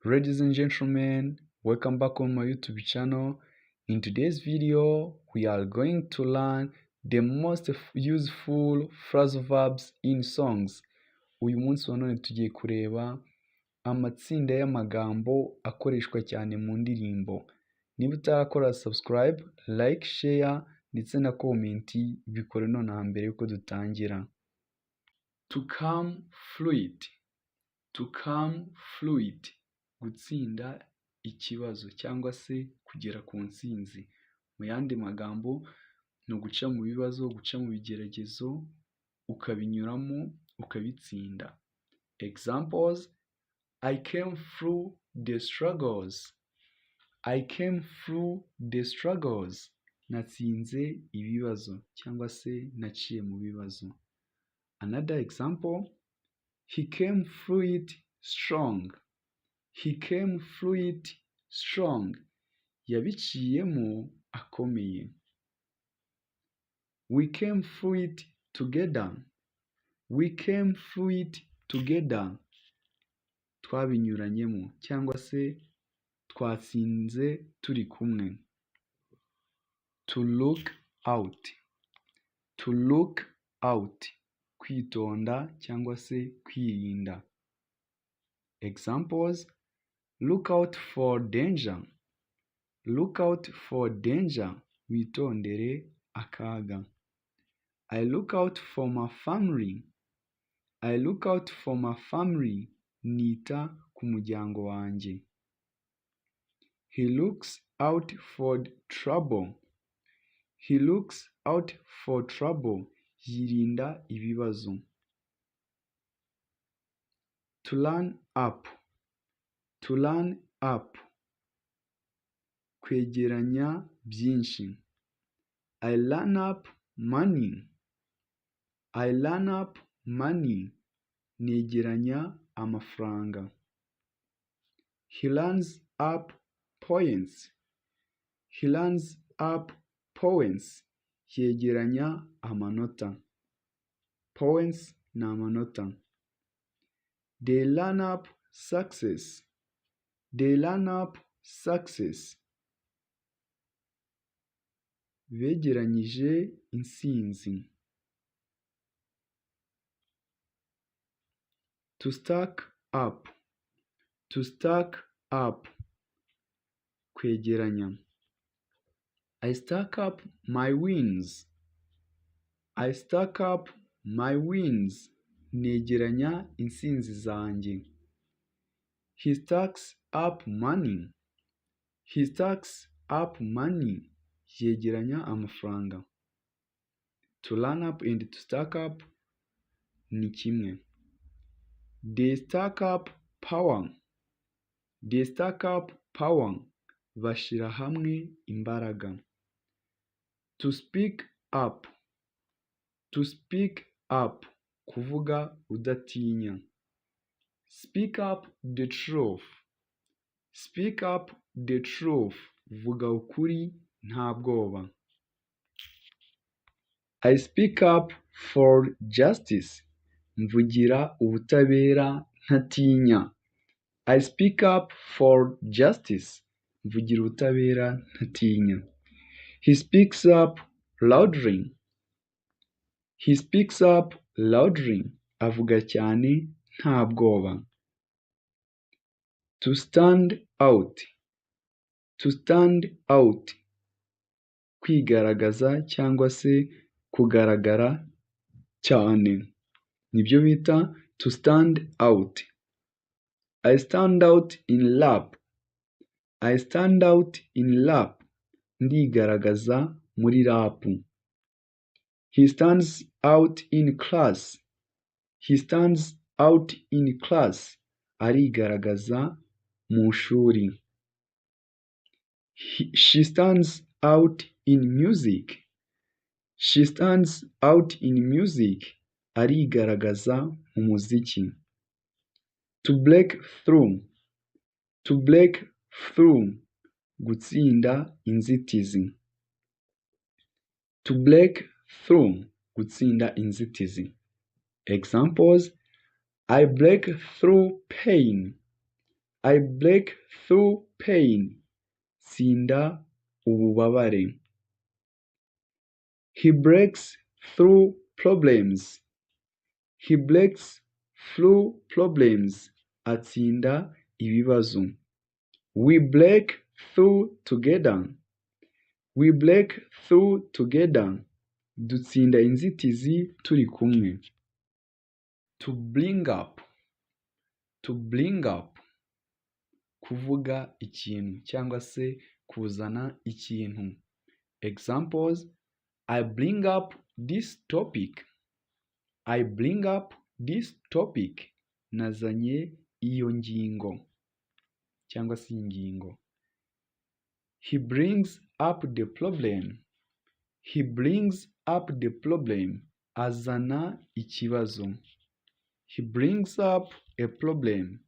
Ladies and gentlemen, welcome back on my YouTube channel. In today's video, we are going to learn the most useful phrasal verbs in songs. Uyu munsi wa none tugiye kureba amatsinda y'amagambo akoreshwa cyane mu ndirimbo. Niba utarakora subscribe, like, share ndetse na comment bikore nonaha mbere yuko dutangira. To come fluid. To come fluid. Gutsinda ikibazo cyangwa se kugera ku ntsinzi. Mu yandi magambo ni uguca mu bibazo, guca mu bigeragezo, ukabinyuramo, ukabitsinda. Examples: I came through the struggles. I came through the struggles. Natsinze ibibazo cyangwa se naciye mu bibazo. Another example: he came through it strong. He came through it strong. Yabiciyemo akomeye. We came through it together. We came through it together. Twabinyuranyemo cyangwa se twatsinze turi kumwe. To look out. To look out. Kwitonda cyangwa se kwirinda. Examples: look out for danger. Look out for danger. Witondere akaga. I look out for my family. I look out for my family. Nita ku muryango wanjye. He looks out for trouble. He looks out for trouble. Yirinda ibibazo. To learn up. To learn up. Kwegeranya byinshi. I learn up money. I learn up money. Negeranya amafaranga. He learns up points. He learns up points. Yegeranya amanota. Points na amanota. They learn up success. They learn up success. Begeranyije intsinzi. To stack up. To stack up. Kwegeranya. I stack up my wins. I stack up my wins. Negeranya intsinzi zanjye. He stacks up money. He stacks up money. Yegeranya amafaranga. To learn up and to stack up ni kimwe. They stack up power. They stack up power. Bashira hamwe imbaraga. To speak up. To speak up. Kuvuga udatinya. Speak up the truth. Speak up the truth. Vuga ukuri nta bwoba. I speak up for justice. Mvugira ubutabera ntatinya. I speak up for justice. Mvugira ubutabera ntatinya. He speaks up loudly. He speaks up loudly. Avuga cyane nta bwoba. To stand out. To stand out. Kwigaragaza cyangwa se kugaragara cyane. Nibyo bita to stand out. I stand out in lab. I stand out in lab. Ndigaragaza muri lab. He stands out in class. He stands out in class. Arigaragaza mu shuri. She stands out in music. She stands out in music. Arigaragaza mu muziki. To break through. To break through. Gutsinda inzitizi. To break through. Gutsinda inzitizi. Examples: I break through pain. I break through pain. Tsinda ububabare. He breaks through problems. He breaks through problems. Atsinda ibibazo. We break through together. We break through together. Dutsinda inzitizi turi kumwe. To bring up. To bring up. Kuvuga ikintu cyangwa se kuzana ikintu. Examples: I bring up this topic. I bring up this topic. Nazanye iyo ngingo cyangwa se ingingo. He brings up the problem. He brings up the problem. Azana ikibazo. He brings up a problem.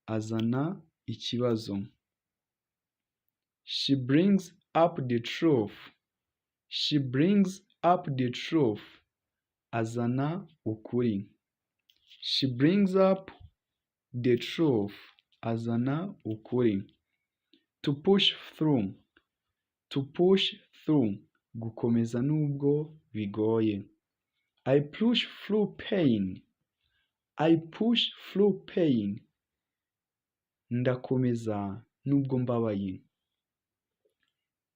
Azana ikibazo. She brings up the truth. She brings up the truth. Azana ukuri. She brings up the truth. Azana ukuri. To push through. To push through. Gukomeza nubwo bigoye. I push through pain. I push through pain. Ndakomeza nubwo mbabaye.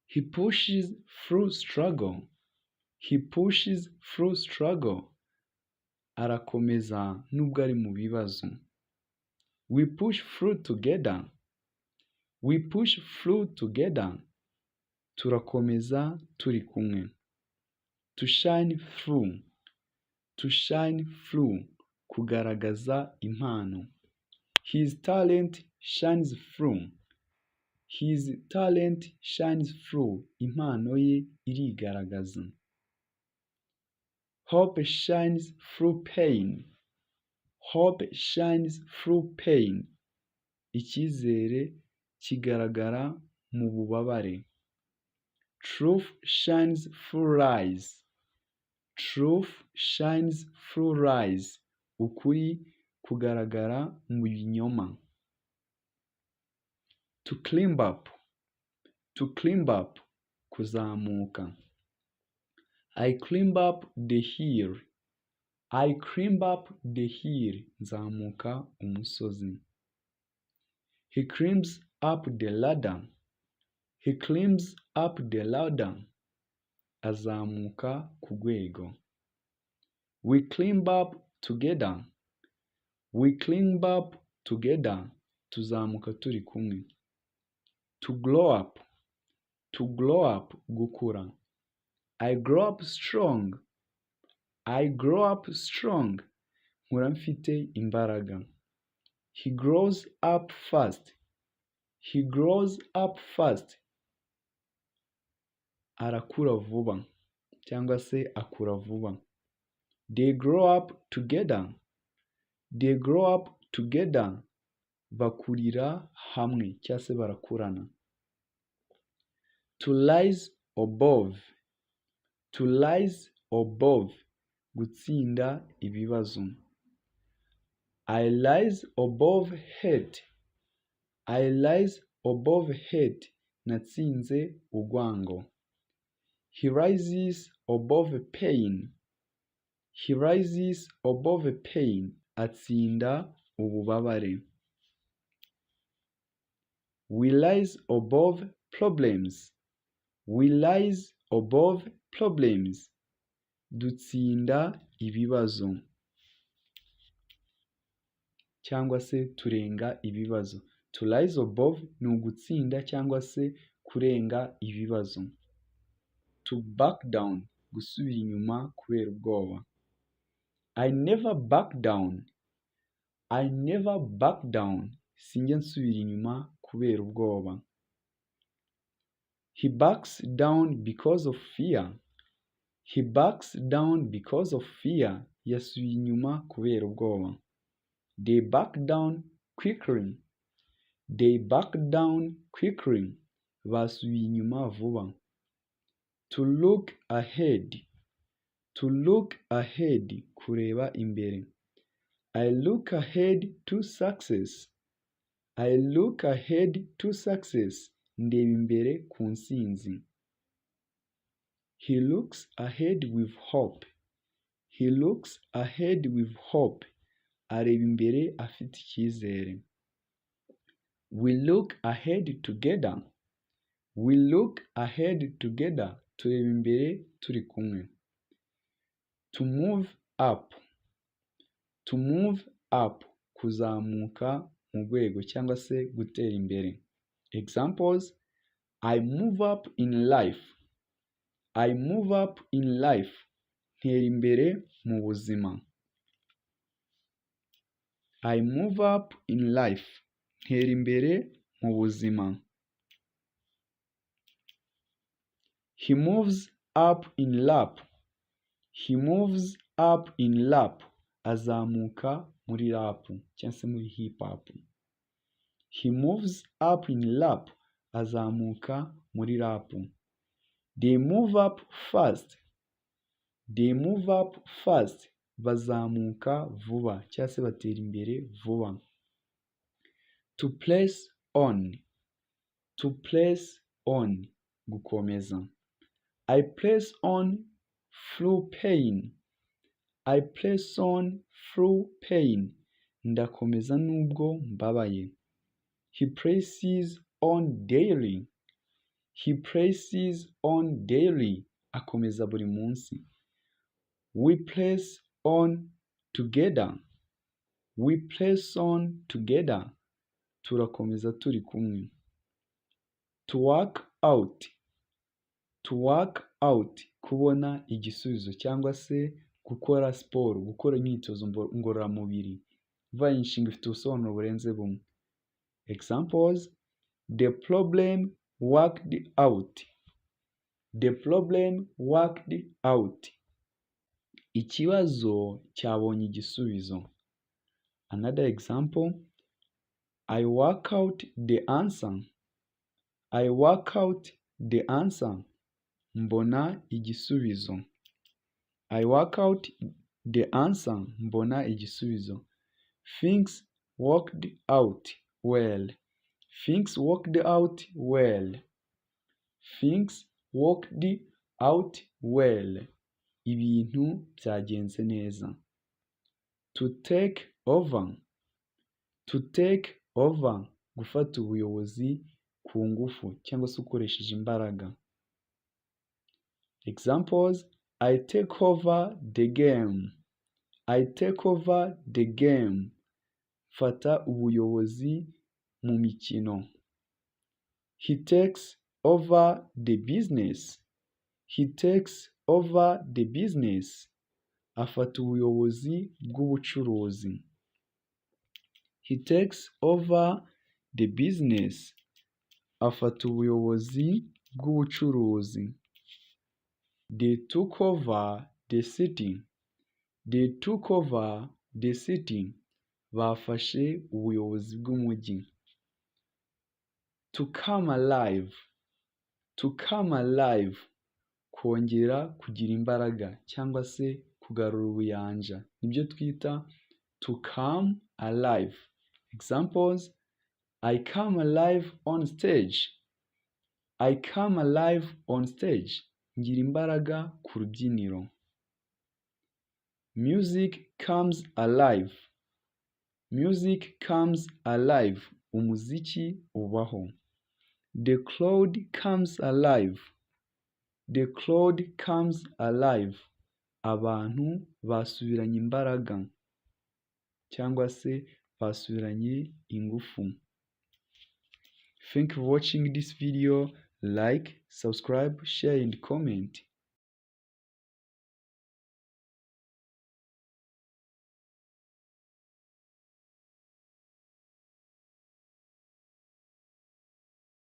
He pushes through struggle. He pushes through struggle. Arakomeza nubwo ari mu bibazo. We push through together. We push through together. Turakomeza turi kumwe. To shine through. To shine through. Kugaragaza impano. His talent shines through. His talent shines through. Impano ye irigaragaza. Hope shines through pain. Hope shines through pain. Icyizere kigaragara mu bubabare. Truth shines through lies. Truth shines through lies. Ukuri kugaragara mu binyoma. To climb up. To climb up. Kuzamuka. I climb up the hill. I climb up the hill. Nzamuka umusozi. He climbs up the ladder. He climbs up the ladder. Azamuka ku rwego. We climb up together. We climb up together. Tuzamuka turi kumwe. To grow up. To grow up. Gukura. I grow up strong. I grow up strong. Nkura mfite imbaraga. He grows up fast. He grows up fast. Arakura vuba cyangwa se akura vuba. They grow up together. They grow up together. Bakurira hamwe cyangwa se barakurana. To rise above. To rise above. Gutsinda ibibazo. I rise above hate. I rise above hate. Natsinze urwango. He rises above pain. He rises above pain. Atsinda ububabare. We rise above problems. We rise above problems. Dutsinda ibibazo. Cyangwa se turenga ibibazo. To rise above ni ugutsinda cyangwa se kurenga ibibazo. To back down. Gusubira inyuma kubera ubwoba. I never back down. I never back down. Sinjya nsubira inyuma kubera ubwoba. He backs down because of fear. He backs down because of fear. Yasubiye inyuma kubera ubwoba. They back down quickly. They back down quickly. Basubiye inyuma vuba. To look ahead. To look ahead. Kureba imbere. I look ahead to success. I look ahead to success. Ndeba imbere ku ntsinzi. He looks ahead with hope. He looks ahead with hope. Areba imbere afite icyizere. We look ahead together. We look ahead together. Tureba imbere turi kumwe. To move up. To move up. Kuzamuka mu rwego cyangwa se gutera imbere. Examples: I move up in life. I move up in life. Ntera imbere mu buzima. I move up in life. Ntera imbere mu buzima. He moves up in lap. He moves up in lap. Azamuka muri rap cyangwa se muri hip hop. He moves up in lap. Azamuka muri rap. They move up fast. They move up fast. Bazamuka vuba cyangwa se batera imbere vuba. To place on. To place on. Gukomeza. I place on through pain. I place on through pain. Ndakomeza nubwo mbabaye. He presses on daily. He presses on daily. Akomeza buri munsi. We press on together. We press on together. Turakomeza turi kumwe. To work out. To work out. Kubona igisubizo cyangwa se gukora siporo, gukora imyitozo ngororamubiri. Bivaye inshinga ifite ubusobanuro burenze bumwe. Examples: the problem worked out. The problem worked out. Ikibazo cyabonye igisubizo. Another example: I work out the answer. I work out the answer. Mbona igisubizo. I work out the answer. Mbona igisubizo. Things worked out well. Things worked out well. Things worked out well. Ibintu byagenze neza. To take over. To take over. Gufata ubuyobozi ku ngufu cyangwa se ukoresheje imbaraga. Examples: I take over the game. I take over the game. Fata ubuyobozi mu mikino. He takes over the business. He takes over the business. Afata ubuyobozi bw'ubucuruzi. He takes over the business. Afata ubuyobozi bw'ubucuruzi. They took over the city. They took over the city. Bafashe ubuyobozi bw'umujyi. To come alive. To come alive. Kongera kugira imbaraga cyangwa se kugarura ubuyanja. Nibyo twita to come alive. Examples: I come alive on stage. I come alive on stage. Ngira imbaraga ku rubyiniro. Music comes alive. Music comes alive. Umuziki ubaho. The crowd comes alive. The crowd comes alive. Abantu basubiranye imbaraga cyangwa se basubiranye ingufu. Thank you for watching this video. Like, subscribe, share and comment.